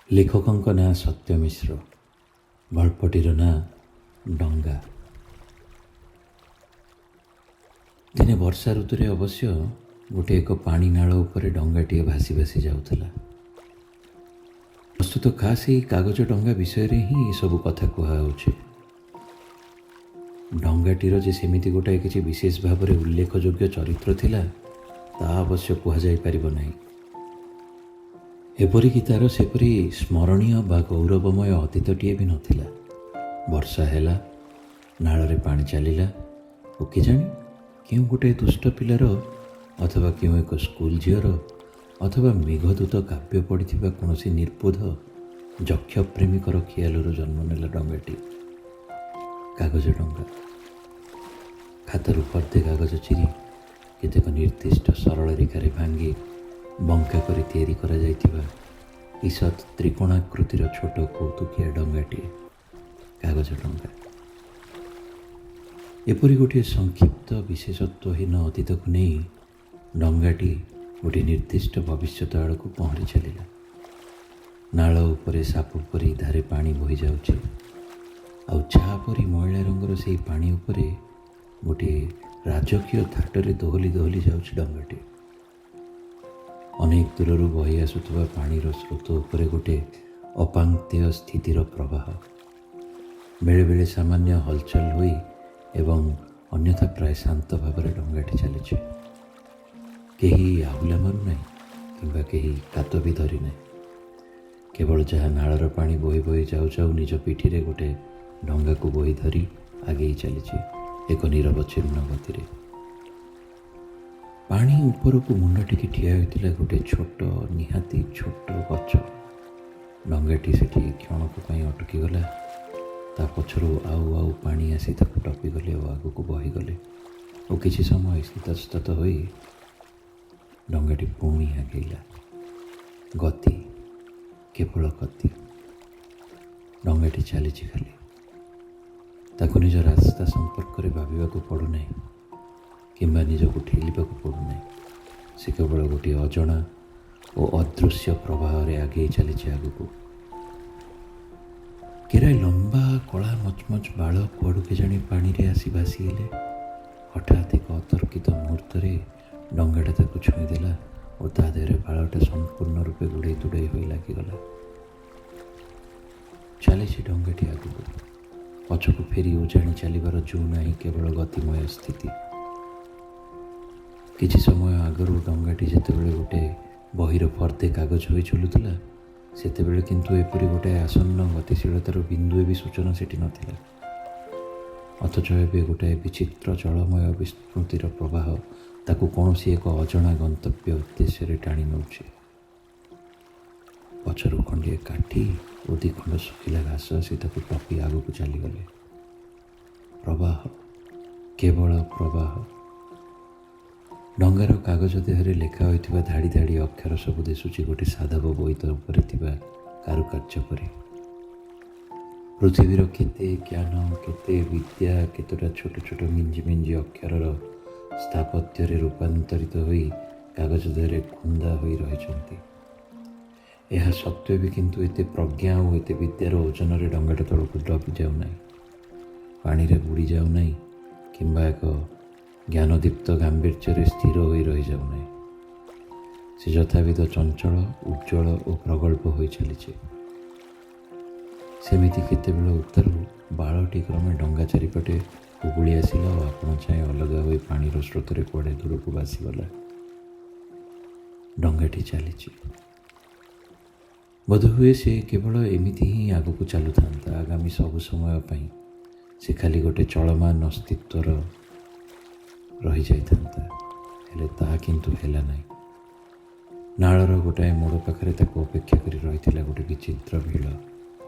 ଲେଖକଙ୍କ ନାଁ ସତ୍ୟ ମିଶ୍ର। ଗଳ୍ପଟିର ନାଁ ଡଙ୍ଗା। ଦିନେ ବର୍ଷା ଋତୁରେ ଅବଶ୍ୟ ଗୋଟିଏ ଏକ ପାଣି ନାଳ ଉପରେ ଡଙ୍ଗାଟିଏ ଭାସି ଭାସି ଯାଉଥିଲା। ବସ୍ତୁତଃ ଖାସ୍ ଏଇ କାଗଜ ଡଙ୍ଗା ବିଷୟରେ ହିଁ ଏସବୁ କଥା କୁହାହେଉଛି। ଡଙ୍ଗାଟିର ଯେ ସେମିତି ଗୋଟାଏ କିଛି ବିଶେଷ ଭାବରେ ଉଲ୍ଲେଖଯୋଗ୍ୟ ଚରିତ୍ର ଥିଲା, ତାହା ଅବଶ୍ୟ କୁହାଯାଇପାରିବ ନାହିଁ। ଏପରିକି ତା'ର ସେପରି ସ୍ମରଣୀୟ ବା ଗୌରବମୟ ଅତୀତଟିଏ ବି ନଥିଲା। ବର୍ଷା ହେଲା, ନାଳରେ ପାଣି ଚାଲିଲା ଓ କେଜାଣି କେଉଁ ଗୋଟାଏ ଦୁଷ୍ଟ ପିଲାର ଅଥବା କେଉଁ ଏକ ସ୍କୁଲ ଝିଅର ଅଥବା ମେଘଦୂତ କାବ୍ୟ ପଢ଼ିଥିବା କୌଣସି ନିର୍ବୋଧ ଯକ୍ଷପ୍ରେମିକର ଖିଆଲରୁ ଜନ୍ମ ନେଲା ଡଙ୍ଗାଟି, କାଗଜ ଡଙ୍ଗା। ଖାତାରୁ ଫର୍ଦ୍ଦେ କାଗଜ ଚିରି କେତେକ ନିର୍ଦ୍ଦିଷ୍ଟ ସରଳ ରେଖାରେ ଭାଙ୍ଗି ବଙ୍କା କରି ତିଆରି କରାଯାଇଥିବା ଈଷତ୍ ତ୍ରିକୋଣାକୃତିର ଛୋଟ କୌତୁକିଆ ଡଙ୍ଗାଟିଏ, କାଗଜ ଡଙ୍ଗା। ଏପରି ଗୋଟିଏ ସଂକ୍ଷିପ୍ତ ବିଶେଷତ୍ୱହୀନ ଅତୀତକୁ ନେଇ ଡଙ୍ଗାଟି ଗୋଟିଏ ନିର୍ଦ୍ଦିଷ୍ଟ ଭବିଷ୍ୟତ ଆଡ଼କୁ ପହଁରି ଚାଲିଲା। ନାଳ ଉପରେ ସାପ ପରି ଧାରେ ପାଣି ବହିଯାଉଛି, ଆଉ ଚା ପରି ମଇଳା ରଙ୍ଗର ସେଇ ପାଣି ଉପରେ ଗୋଟିଏ ରାଜକୀୟ ଥାଟରେ ଦୋହଲି ଦୋହଲି ଯାଉଛି ଡଙ୍ଗାଟି। ଅନେକ ଦୂରରୁ ବହି ଆସୁଥିବା ପାଣିର ସ୍ରୋତ ଉପରେ ଗୋଟିଏ ଅପାଙ୍କ୍ତେୟ ସ୍ଥିତିର ପ୍ରବାହ, ବେଳେବେଳେ ସାମାନ୍ୟ ହଲଚଲ ହୋଇ ଏବଂ ଅନ୍ୟଥା ପ୍ରାୟ ଶାନ୍ତ ଭାବରେ ଡଙ୍ଗାଟି ଚାଲିଛି। କେହି ଆହୁଲା ମାରୁନାହିଁ କିମ୍ବା କେହି କାତ ବି ଧରିନାହିଁ। କେବଳ ଯାହା ନାଳର ପାଣି ବୋହି ବୋହି ଯାଉ ଯାଉ ନିଜ ପିଠିରେ ଗୋଟେ ଡଙ୍ଗାକୁ ବୋହି ଧରି ଆଗେଇ ଚାଲିଛି ଏକ ନିରବଚ୍ଛିନ୍ନ ଗତିରେ। ପାଣି ଉପରକୁ ମୁଣ୍ଡ ଟେକି ଠିଆ ହୋଇଥିଲା ଗୋଟେ ଛୋଟ, ନିହାତି ଛୋଟ ଗଛ। ଡଙ୍ଗାଟି ସେଠି କ୍ଷଣକ ପାଇଁ ଅଟକିଗଲା। ତା ପଛରୁ ଆଉ ଆଉ ପାଣି ଆସି ତାକୁ ଟପିଗଲେ ଓ ଆଗକୁ ବହିଗଲେ ଓ କିଛି ସମୟ ଇତସ୍ତତ ହୋଇ ଡଙ୍ଗାଟି ପୁଣି ଆଗେଇଲା। ଗତି, କେବଳ ଗତି। ଡଙ୍ଗାଟି ଚାଲିଛି ଖାଲି। ତାକୁ ନିଜ ରାସ୍ତା ସମ୍ପର୍କରେ ଭାବିବାକୁ ପଡ଼ୁନାହିଁ କିମ୍ବା ନିଜକୁ ଠେଲିବାକୁ ପଡ଼ୁନାହିଁ। ସେ କେବଳ ଗୋଟିଏ ଅଜଣା ଓ ଅଦୃଶ୍ୟ ପ୍ରବାହରେ ଆଗେଇ ଚାଲିଛି ଆଗକୁ। କେରାଏ ଲମ୍ବା କଳା ମଚମଚ ବାଳ କୁଆଡ଼ୁ କେଜାଣି ପାଣିରେ ଆସି ଭାସିହେଲେ। ହଠାତ୍ ଏକ ଅତର୍କିତ ମୁହୂର୍ତ୍ତରେ ଡଙ୍ଗାଟା ତାକୁ ଛୁଇଁଦେଲା ଓ ତା ଦେହରେ ବାଳଟା ସମ୍ପୂର୍ଣ୍ଣ ରୂପେ ଗୁଡ଼େଇ ତୁଡ଼େଇ ହୋଇ ଲାଗିଗଲା। ଚାଲିଛି ଡଙ୍ଗାଟି ଆଗକୁ। ପଛକୁ ଫେରି ଉଜାଣି ଚାଲିବାର ଜୁ ନାହିଁ, କେବଳ ଗତିମୟ ସ୍ଥିତି। କିଛି ସମୟ ଆଗରୁ ଡଙ୍ଗାଟି ଯେତେବେଳେ ଗୋଟେ ବହିର ଫର୍ଦ୍ଦେ କାଗଜ ହୋଇ ଝୁଲୁଥିଲା, ସେତେବେଳେ କିନ୍ତୁ ଏପରି ଗୋଟାଏ ଆସନ୍ନ ଗତିଶୀଳତାର ବିନ୍ଦୁଏ ବି ସୂଚନା ସେଠି ନଥିଲା। ଅଥଚ ଏବେ ଗୋଟାଏ ବିଚିତ୍ର ଜଳମୟ ବିସ୍ମୃତିର ପ୍ରବାହ ତାକୁ କୌଣସି ଏକ ଅଜଣା ଗନ୍ତବ୍ୟ ଉଦ୍ଦେଶ୍ୟରେ ଟାଣି ନେଉଛି। ପଛରୁ ଖଣ୍ଡିଏ କାଠି ଓ ଦିଖଣ୍ଡ ଶୁଖିଲା ଘାସ ଆସି ତାକୁ ଟପି ଆଗକୁ ଚାଲିଗଲେ। ପ୍ରବାହ, କେବଳ ପ୍ରବାହ। ଡଙ୍ଗାର କାଗଜ ଦେହରେ ଲେଖା ହୋଇଥିବା ଧାଡ଼ି ଧାଡ଼ି ଅକ୍ଷର ସବୁ ଦିଶୁଛି ଗୋଟେ ସାଧବ ବୋଇତ ଉପରେ ଥିବା କାରୁକାର୍ଯ୍ୟ ପରି। ପୃଥିବୀର କେତେ ଜ୍ଞାନ, କେତେ ବିଦ୍ୟା କେତେଟା ଛୋଟ ଛୋଟ ମିଞ୍ଜି ମିଞ୍ଜି ଅକ୍ଷରର ସ୍ଥାପତ୍ୟରେ ରୂପାନ୍ତରିତ ହୋଇ କାଗଜ ଦେହରେ ଖୁନ୍ଦା ହୋଇ ରହିଛନ୍ତି। ଏହା ସତ୍ତ୍ୱେ ବି କିନ୍ତୁ ଏତେ ପ୍ରଜ୍ଞା ଓ ଏତେ ବିଦ୍ୟାର ଓଜନରେ ଡଙ୍ଗାଟା ତଳକୁ ଦବି ଯାଉନାହିଁ, ପାଣିରେ ବୁଡ଼ି ଯାଉନାହିଁ କିମ୍ବା ଏକ ଜ୍ଞାନଦୀପ୍ତ ଗାମ୍ଭୀର୍ଯ୍ୟରେ ସ୍ଥିର ହୋଇ ରହିଯାଉନାହିଁ। ସେ ଯଥାବିଧ ଚଞ୍ଚଳ, ଉଜ୍ଜ୍ୱଳ ଓ ପ୍ରଗଳ୍ଭ ହୋଇ ଚାଲିଛି। ସେମିତି କେତେବେଳେ ଉତ୍ତାରୁ ବାଳଟି କ୍ରମେ ଡଙ୍ଗା ଚାରିପଟେ ଉଗୁଳି ଆସିଲା ଓ ଆପଣ ଚାହେଁ ଅଲଗା ହୋଇ ପାଣିର ସ୍ରୋତରେ କୁଆଡ଼େ ଦୂରକୁ ଭାସିଗଲା। ଡଙ୍ଗାଟି ଚାଲିଛି। ବୋଧହୁଏ ସେ କେବଳ ଏମିତି ହିଁ ଆଗକୁ ଚାଲୁଥାନ୍ତା ଆଗାମୀ ସବୁ ସମୟ ପାଇଁ। ସେ ଖାଲି ଗୋଟେ ଚଳମାନ ଅସ୍ତିତ୍ୱର ରହିଯାଇଥାନ୍ତା। ହେଲେ ତାହା କିନ୍ତୁ ହେଲା ନାହିଁ। ନାଳର ଗୋଟାଏ ମୋଡ଼ ପାଖରେ ତାକୁ ଅପେକ୍ଷା କରି ରହିଥିଲା ଗୋଟେ ବିଚିତ୍ର ଭିଡ଼।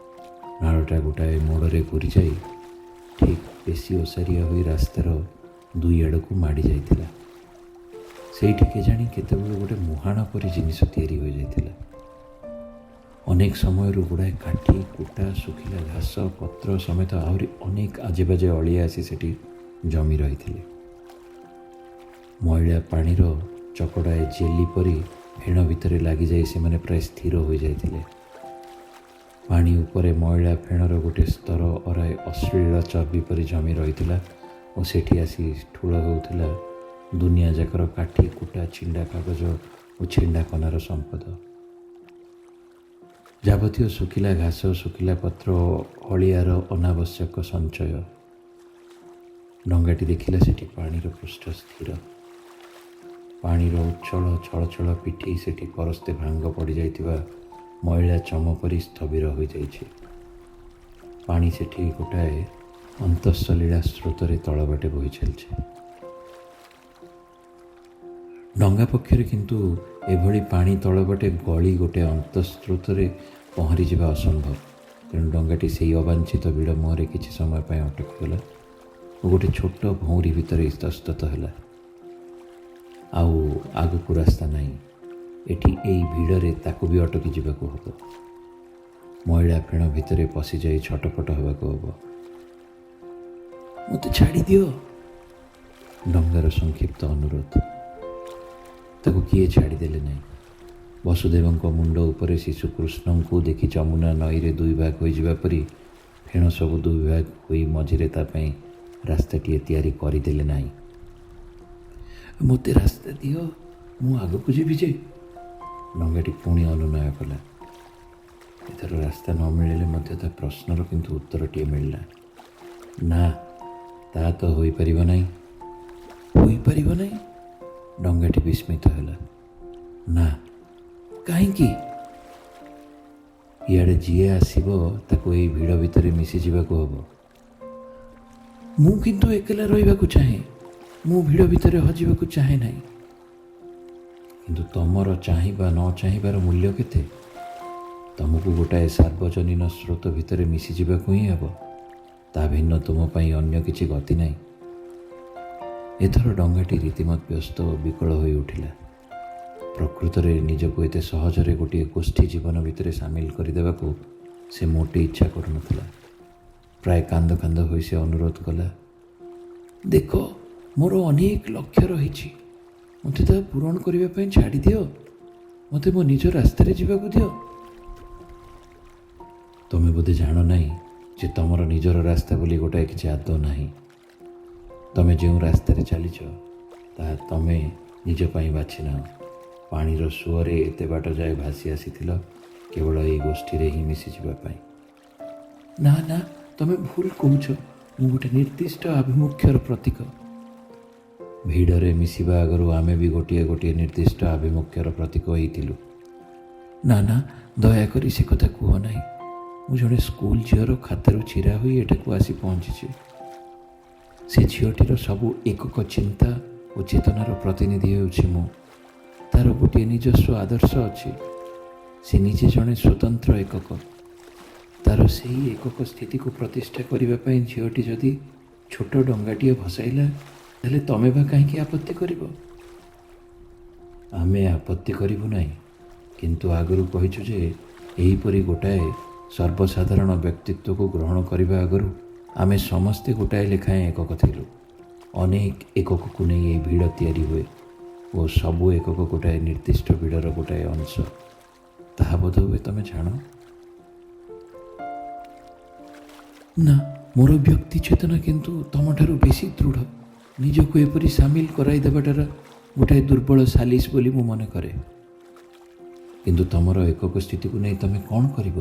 ନାଳଟା ଗୋଟାଏ ମୋଡ଼ରେ ଘୁରିଯାଇ ଠିକ୍ ବେଶୀ ଓସାରିଆ ହୋଇ ରାସ୍ତାର ଦୁଇ ଆଡ଼କୁ ମାଡ଼ି ଯାଇଥିଲା। ସେଇଠି କେଜାଣି କେତେବେଳେ ଗୋଟେ ମୁହାଣ ପରି ଜିନିଷ ତିଆରି ହୋଇଯାଇଥିଲା। ଅନେକ ସମୟରୁ ଗୁଡ଼ାଏ କାଠି, କୁଟା, ଶୁଖିଲା ଘାସ, ପତ୍ର ସମେତ ଆହୁରି ଅନେକ ଆଜେବାଜେ ଅଳିଆ ଆସି ସେଠି ଜମି ରହିଥିଲେ। ମଇଳା ପାଣିର ଚକଡ଼ାଏ ଜେଲି ପରି ଫେଣ ଭିତରେ ଲାଗିଯାଇ ସେମାନେ ପ୍ରାୟ ସ୍ଥିର ହୋଇଯାଇଥିଲେ। ପାଣି ଉପରେ ମଇଳା ଫେଣର ଗୋଟେ ସ୍ତର ଅରାଏ ଅଶ୍ଳୀଳ ଚର୍ବି ପରି ଜମି ରହିଥିଲା ଓ ସେଠି ଆସି ଠୁଳ ହେଉଥିଲା ଦୁନିଆ ଯାକର କାଠି କୁଟା, ଛିଣ୍ଡା କାଗଜ ଓ ଛିଣ୍ଡା କନାର ସମ୍ପଦ। ଯାବତୀୟ ଶୁଖିଲା ଘାସ, ଶୁଖିଲା ପତ୍ର ଓ ଅଳିଆର ଅନାବଶ୍ୟକ ସଞ୍ଚୟ। ଡଙ୍ଗାଟି ଦେଖିଲା ସେଠି ପାଣିର ପୃଷ୍ଠ ସ୍ଥିର। ପାଣିର ଉଚ୍ଛଳ ଛଳଛଳ ପିଠି ସେଠି ପରସ୍ତେ ଭାଙ୍ଗ ପଡ଼ିଯାଇଥିବା ମଇଳା ଚମ ପରି ସ୍ଥବିର ହୋଇଯାଇଛି। ପାଣି ସେଠି ଗୋଟାଏ ଅନ୍ତଃସଲୀଳା ସ୍ରୋତରେ ତଳବାଟେ ବୋହି ଚାଲିଛି। ଡଙ୍ଗା ପକ୍ଷରେ କିନ୍ତୁ ଏଭଳି ପାଣି ତଳବାଟେ ଗଳି ଗୋଟେ ଅନ୍ତଃସ୍ରୋତରେ ପହଁରିଯିବା ଅସମ୍ଭବ। ତେଣୁ ଡଙ୍ଗାଟି ସେଇ ଅବାଞ୍ଛିତ ଭିଡ଼ ମୁହଁରେ କିଛି ସମୟ ପାଇଁ ଅଟକିଗଲା ଓ ଗୋଟେ ଛୋଟ ଭଉଁରୀ ଭିତରେ ଇତସ୍ତତ ହେଲା। ଆଉ ଆଗକୁ ରାସ୍ତା ନାହିଁ। ଏଠି ଏଇ ଭିଡ଼ରେ ତାକୁ ବି ଅଟକି ଯିବାକୁ ହେବ। ମଇଳା ଫେଣ ଭିତରେ ପଶିଯାଇ ଛଟପଟ ହେବାକୁ ହେବ। ମୋତେ ଛାଡ଼ିଦିଅ, ଡଙ୍ଗାର ସଂକ୍ଷିପ୍ତ ଅନୁରୋଧ। ତାକୁ କିଏ ଛାଡ଼ିଦେଲେ ନାହିଁ। ବସୁଦେବଙ୍କ ମୁଣ୍ଡ ଉପରେ ଶିଶୁ କୃଷ୍ଣଙ୍କୁ ଦେଖି ଯମୁନା ନଈରେ ଦୁଇ ଭାଗ ହୋଇଯିବା ପରି ଫେଣ ସବୁ ଦୁଇ ଭାଗ ହୋଇ ମଝିରେ ତା ପାଇଁ ରାସ୍ତାଟିଏ ତିଆରି କରିଦେଲେ ନାହିଁ। ମୋତେ ରାସ୍ତା ଦିଅ, ମୁଁ ଆଗକୁ ଯିବି ଯେ, ଡଙ୍ଗାଟି ପୁଣି ଅନୁନୟ କଲା। ଏଥର ରାସ୍ତା ନ ମିଳିଲେ ମଧ୍ୟ ତା ପ୍ରଶ୍ନର କିନ୍ତୁ ଉତ୍ତରଟିଏ ମିଳିଲା। ନା, ତା ତ ହୋଇପାରିବ ନାହିଁ। ହୋଇପାରିବ ନାହିଁ? ଡଙ୍ଗାଟି ବିସ୍ମିତ ହେଲା। ନା, କାହିଁକି? ଇଆଡ଼େ ଯିଏ ଆସିବ ତାକୁ ଏଇ ଭିଡ଼ ଭିତରେ ମିଶିଯିବାକୁ ହେବ। ମୁଁ କିନ୍ତୁ ଏକଲା ରହିବାକୁ ଚାହେଁ। ମୁଁ ଭିଡ଼ ଭିତରେ ହଜିବାକୁ ଚାହେଁ ନାହିଁ। କିନ୍ତୁ ତମର ଚାହିଁବା ନ ଚାହିଁବାର ମୂଲ୍ୟ କେତେ? ତମକୁ ଗୋଟାଏ ସାର୍ବଜନୀନ ସ୍ରୋତ ଭିତରେ ମିଶିଯିବାକୁ ହିଁ ହେବ। ତା ଭିନ୍ନ ତୁମ ପାଇଁ ଅନ୍ୟ କିଛି ଗତି ନାହିଁ। ଏଥର ଡଙ୍ଗାଟି ରୀତିମତ ବ୍ୟସ୍ତ ଓ ବିକଳ ହୋଇ ଉଠିଲା। ପ୍ରକୃତରେ ନିଜକୁ ଏତେ ସହଜରେ ଗୋଟିଏ ଗୋଷ୍ଠୀ ଜୀବନ ଭିତରେ ସାମିଲ କରିଦେବାକୁ ସେ ମୋଟେ ଇଚ୍ଛା କରୁନଥିଲା। ପ୍ରାୟ କାନ୍ଦ କାନ୍ଦ ହୋଇ ସେ ଅନୁରୋଧ କଲା, ଦେଖ, ମୋର ଅନେକ ଲକ୍ଷ୍ୟ ରହିଛି। ମୋତେ ତାହା ପୂରଣ କରିବା ପାଇଁ ଛାଡ଼ିଦିଅ। ମୋତେ ମୋ ନିଜ ରାସ୍ତାରେ ଯିବାକୁ ଦିଅ। ତମେ ବୋଧେ ଜାଣ ନାହିଁ ଯେ ତମର ନିଜର ରାସ୍ତା ବୋଲି ଗୋଟାଏ କିଛି ଆଦୌ ନାହିଁ। ତମେ ଯେଉଁ ରାସ୍ତାରେ ଚାଲିଛ ତାହା ତମେ ନିଜ ପାଇଁ ବାଛିନାଅ। ପାଣିର ସୁଅରେ ଏତେ ବାଟ ଯାଏ ଭାସି ଆସିଥିଲ କେବଳ ଏଇ ଗୋଷ୍ଠୀରେ ହିଁ ମିଶିଯିବା ପାଇଁ। ନା ନା, ତମେ ଭୁଲ କହୁଛ। ମୁଁ ଗୋଟେ ନିର୍ଦ୍ଦିଷ୍ଟ ଆଭିମୁଖ୍ୟର ପ୍ରତୀକ। ଭିଡ଼ରେ ମିଶିବା ଆଗରୁ ଆମେ ବି ଗୋଟିଏ ଗୋଟିଏ ନିର୍ଦ୍ଦିଷ୍ଟ ଆଭିମୁଖ୍ୟର ପ୍ରତୀକ ହେଇଥିଲୁ। ନା ନା, ଦୟାକରି ସେ କଥା କୁହ ନାହିଁ। ମୁଁ ଜଣେ ସ୍କୁଲ ଝିଅର ଖାତାରୁ ଚିରା ହୋଇ ଏଠାକୁ ଆସି ପହଞ୍ଚିଛି। ସେ ଝିଅଟିର ସବୁ ଏକକ ଚିନ୍ତା ଓ ଚେତନାର ପ୍ରତିନିଧି ହେଉଛି ମୁଁ। ତାର ଗୋଟିଏ ନିଜସ୍ୱ ଆଦର୍ଶ ଅଛି। ସେ ନିଜେ ଜଣେ ସ୍ୱତନ୍ତ୍ର ଏକକ। ତାର ସେହି ଏକକ ସ୍ଥିତିକୁ ପ୍ରତିଷ୍ଠା କରିବା ପାଇଁ ଝିଅଟି ଯଦି ଛୋଟ ଡଙ୍ଗାଟିଏ ଭସାଇଲା, ତାହେଲେ ତମେ ବା କାହିଁକି ଆପତ୍ତି କରିବ? ଆମେ ଆପତ୍ତି କରିବୁ ନାହିଁ, କିନ୍ତୁ ଆଗରୁ କହିଛୁ ଯେ ଏହିପରି ଗୋଟାଏ ସର୍ବସାଧାରଣ ବ୍ୟକ୍ତିତ୍ୱକୁ ଗ୍ରହଣ କରିବା ଆଗରୁ ଆମେ ସମସ୍ତେ ଗୋଟାଏ ଲେଖାଏଁ ଏକକ ଥିଲୁ। ଅନେକ ଏକକକୁ ନେଇ ଏହି ଭିଡ଼ ତିଆରି ହୁଏ ଓ ସବୁ ଏକକ ଗୋଟାଏ ନିର୍ଦ୍ଦିଷ୍ଟ ଭିଡ଼ର ଗୋଟାଏ ଅଂଶ। ତାହା ବୋଧହୁଏ ତମେ ଜାଣ ନା? ମୋର ବ୍ୟକ୍ତି ଚେତନା କିନ୍ତୁ ତମଠାରୁ ବେଶୀ ଦୃଢ଼। ନିଜକୁ ଏପରି ସାମିଲ କରାଇ ଦେବାଟାର ଗୋଟାଏ ଦୁର୍ବଳ ସାଲିସ ବୋଲି ମୁଁ ମନେ କରେ। କିନ୍ତୁ ତମର ଏକକ ସ୍ଥିତିକୁ ନେଇ ତମେ କ'ଣ କରିବ?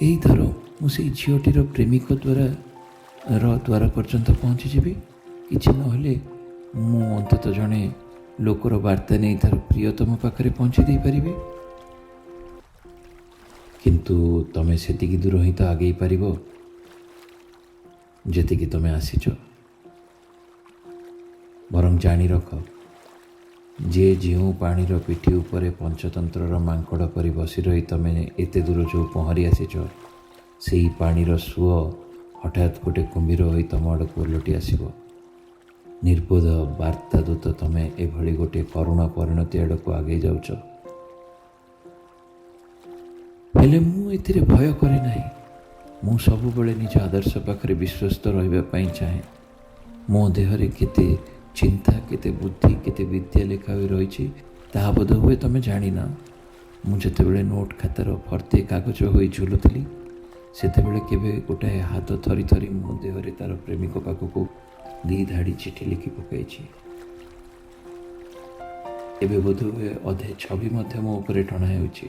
ଏଇ ଧର, ମୁଁ ସେଇ ଝିଅଟିର ପ୍ରେମିକ ଦ୍ୱାରା ର ଦ୍ୱାର ପର୍ଯ୍ୟନ୍ତ ପହଞ୍ଚିଯିବି। କିଛି ନହେଲେ ମୁଁ ଅନ୍ତତଃ ଜଣେ ଲୋକର ବାର୍ତ୍ତା ନେଇ ତାର ପ୍ରିୟତମ ପାଖରେ ପହଞ୍ଚି ଦେଇପାରିବି। କିନ୍ତୁ ତମେ ସେତିକି ଦୂର ହିଁ ତ ଆଗେଇ ପାରିବ ଯେତିକି ତମେ ଆସିଛ। ବରଂ ଜାଣି ରଖ, ଯେ ଯେଉଁ ପାଣିର ପିଠି ଉପରେ ପଞ୍ଚତନ୍ତ୍ରର ମାଙ୍କଡ଼ ପରି ବସି ରହି ତମେ ଏତେ ଦୂର ଯେଉଁ ପହଁରି ଆସିଛ, ସେଇ ପାଣିର ସୁଅ ହଠାତ୍ ଗୋଟେ କୁମ୍ଭୀର ହୋଇ ତମ ଆଡ଼କୁ ଓଲଟି ଆସିବ। ନିର୍ବୋଧ ବାର୍ତ୍ତା ଦୂତ ତମେ ଏଭଳି ଗୋଟିଏ କରୁଣ ପରିଣତି ଆଡ଼କୁ ଆଗେଇ ଯାଉଛ। ହେଲେ ମୁଁ ଏଥିରେ ଭୟ କରେ ନାହିଁ। ମୁଁ ସବୁବେଳେ ନିଜ ଆଦର୍ଶ ପାଖରେ ବିଶ୍ୱସ୍ତ ରହିବା ପାଇଁ ଚାହେଁ। ମୋ ଦେହରେ କେତେ ଚିନ୍ତା, କେତେ ବୁଦ୍ଧି, କେତେ ବିଦ୍ୟା ଲେଖା ହୋଇ ରହିଛି, ତାହା ବୋଧହୁଏ ତମେ ଜାଣିନ। ମୁଁ ଯେତେବେଳେ ନୋଟ୍ ଖାତାର ଫର୍ଦ୍ଦେ କାଗଜ ହୋଇ ଝୁଲୁଥିଲି, ସେତେବେଳେ କେବେ ଗୋଟାଏ ହାତ ଥରି ଥରି ମୋ ଦେହରେ ତାର ପ୍ରେମିକ ପାଖକୁ ଦି ଧାଡ଼ି ଚିଠି ଲେଖି ପକାଇଛି। ଏବେ ବୋଧହୁଏ ଅଧେ ଛବି ମଧ୍ୟ ମୋ ଉପରେ ଟଣା ହେଉଛି।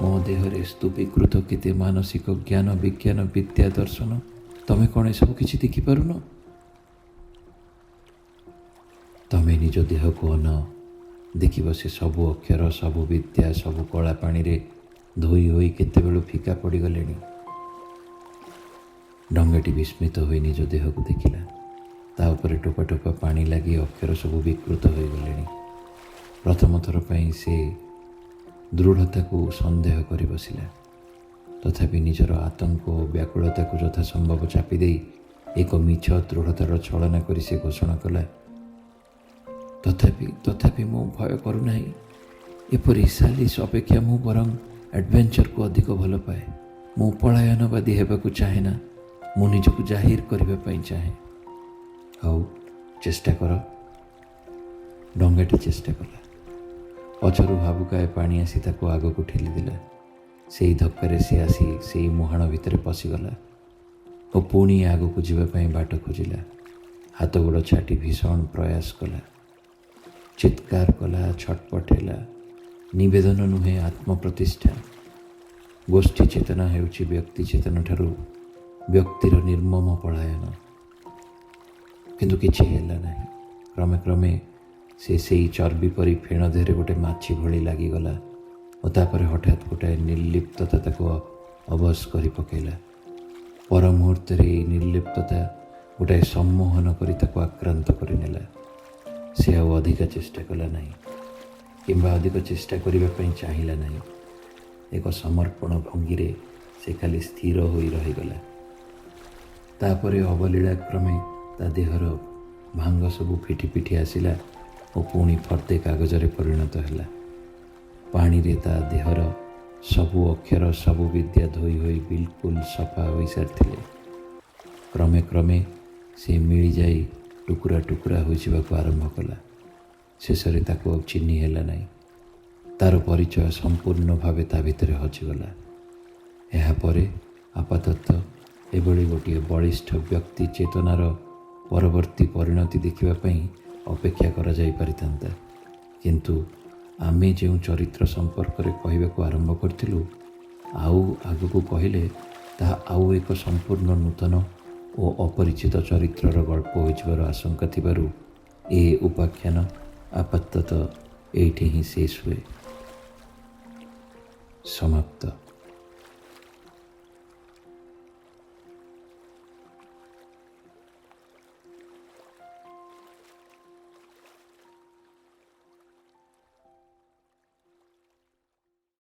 ମୋ ଦେହରେ ସ୍ତୂପୀକୃତ କେତେ ମାନସିକ ଜ୍ଞାନ, ବିଜ୍ଞାନ, ବିଦ୍ୟା, ଦର୍ଶନ। ତମେ କ'ଣ ଏସବୁ କିଛି ଦେଖିପାରୁନ? ତମେ ନିଜ ଦେହକୁ ଅନାଅ, ଦେଖିବ ସେ ସବୁ ଅକ୍ଷର, ସବୁ ବିଦ୍ୟା, ସବୁ କଳା ପାଣିରେ ଧୋଇ ହୋଇ କେତେବେଳୁ ଫିକା ପଡ଼ିଗଲେଣି। ଡଙ୍ଗାଟି ବିସ୍ମିତ ହୋଇ ନିଜ ଦେହକୁ ଦେଖିଲା। ତା ଉପରେ ଟୋପା ଟୋପା ପାଣି ଲାଗି ଅକ୍ଷର ସବୁ ବିକୃତ ହୋଇଗଲେଣି। ପ୍ରଥମ ଥର ପାଇଁ ସେ ଦୃଢ଼ତାକୁ ସନ୍ଦେହ କରି ବସିଲା। ତଥାପି ନିଜର ଆତଙ୍କ ଓ ବ୍ୟାକୁଳତାକୁ ଯଥାସମ୍ଭବ ଚାପି ଦେଇ ଏକ ମିଛ ଦୃଢ଼ତାର ଛଳନା କରି ସେ ଘୋଷଣା କଲା, ତଥାପି ତଥାପି ମୁଁ ଭୟ କରୁନାହିଁ। ଏପରି ସାଲିସ ଅପେକ୍ଷା ମୁଁ ବରଂ ଆଡ଼ଭେଞ୍ଚରକୁ ଅଧିକ ଭଲ ପାଏ। ମୁଁ ପଳାୟନବାଦୀ ହେବାକୁ ଚାହେଁ ନା। ମୁଁ ନିଜକୁ ଜାହିର କରିବା ପାଇଁ ଚାହେଁ। ହଉ, ଚେଷ୍ଟା କର। ଡଙ୍ଗାଟି ଚେଷ୍ଟା କଲା। ପଛରୁ ଭାବୁକାଏ ପାଣି ଆସି ତାକୁ ଆଗକୁ ଠେଲିଦେଲା। ସେଇ ଧକ୍କାରେ ସେ ଆସି ସେଇ ମୁହାଣ ଭିତରେ ପଶିଗଲା ଓ ପୁଣି ଆଗକୁ ଯିବା ପାଇଁ ବାଟ ଖୋଜିଲା। ହାତ ଗୋଡ଼ ଛାଟି ଭୀଷଣ ପ୍ରୟାସ କଲା, ଚିତ୍କାର କଲା, ଛଟପଟ ହେଲା। ନିବେଦନ ନୁହେଁ, ଆତ୍ମପ୍ରତିଷ୍ଠା। ଗୋଷ୍ଠୀ ଚେତନା ହେଉଛି ବ୍ୟକ୍ତି ଚେତନା ଠାରୁ ବ୍ୟକ୍ତିର ନିର୍ମମ ପଳାୟନ। କିନ୍ତୁ କିଛି ହେଲା ନାହିଁ। କ୍ରମେ କ୍ରମେ ସେ ସେଇ ଚର୍ବି ପରି ଫେଣ ଦେହରେ ଗୋଟେ ମାଛି ଭଳି ଲାଗିଗଲା ଓ ତାପରେ ହଠାତ୍ ଗୋଟାଏ ନିର୍ଲିପ୍ତତା ତାକୁ ଅବଶ କରି ପକାଇଲା। ପର ମୁହୂର୍ତ୍ତରେ ଏଇ ନିର୍ଲିପ୍ତତା ଗୋଟାଏ ସମ୍ମୋହନ କରି ତାକୁ ଆକ୍ରାନ୍ତ କରିନେଲା। ସେ ଆଉ ଅଧିକ ଚେଷ୍ଟା କଲା ନାହିଁ କିମ୍ବା ଅଧିକ ଚେଷ୍ଟା କରିବା ପାଇଁ ଚାହିଁଲା ନାହିଁ। ଏକ ସମର୍ପଣ ଭଙ୍ଗୀରେ ସେ ଖାଲି ସ୍ଥିର ହୋଇ ରହିଗଲା। ତାପରେ ଅବଲୀଳାକ୍ରମେ ତା ଦେହର ଭାଙ୍ଗ ସବୁ ଫିଟି ଫିଟି ଆସିଲା ଓ ପୁଣି ଫର୍ଦ୍ଦେ କାଗଜରେ ପରିଣତ ହେଲା। ପାଣିରେ ତା ଦେହର ସବୁ ଅକ୍ଷର, ସବୁ ବିଦ୍ୟା ଧୋଇ ହୋଇ ବିଲକୁଲ ସଫା ହୋଇସାରିଥିଲେ। କ୍ରମେ କ୍ରମେ ସେ ମିଳିଯାଇ ଟୁକୁରା ଟୁକୁରା ହୋଇଯିବାକୁ ଆରମ୍ଭ କଲା। ଶେଷରେ ତାକୁ ଆଉ ଚିହ୍ନି ହେଲା ନାହିଁ। ତାର ପରିଚୟ ସମ୍ପୂର୍ଣ୍ଣ ଭାବେ ତା ଭିତରେ ହଜିଗଲା। ଏହାପରେ ଆପାତତଃ ଏଭଳି ଗୋଟିଏ ବଳିଷ୍ଠ ବ୍ୟକ୍ତି ଚେତନାର ପରବର୍ତ୍ତୀ ପରିଣତି ଦେଖିବା ପାଇଁ ଅପେକ୍ଷା କରାଯାଇପାରିଥାନ୍ତା। କିନ୍ତୁ ଆମେ ଯେଉଁ ଚରିତ୍ର ସମ୍ପର୍କରେ କହିବାକୁ ଆରମ୍ଭ କରିଥିଲୁ, ଆଉ ଆଗକୁ କହିଲେ ତାହା ଆଉ ଏକ ସମ୍ପୂର୍ଣ୍ଣ ନୂତନ ଓ ଅପରିଚିତ ଚରିତ୍ରର ଗଳ୍ପ ହୋଇଯିବାର ଆଶଙ୍କା ଥିବାରୁ ଏ ଉପାଖ୍ୟାନ ଆପାତତଃ ଏଇଠି ହିଁ ଶେଷ ହୁଏ। ସମାପ୍ତ।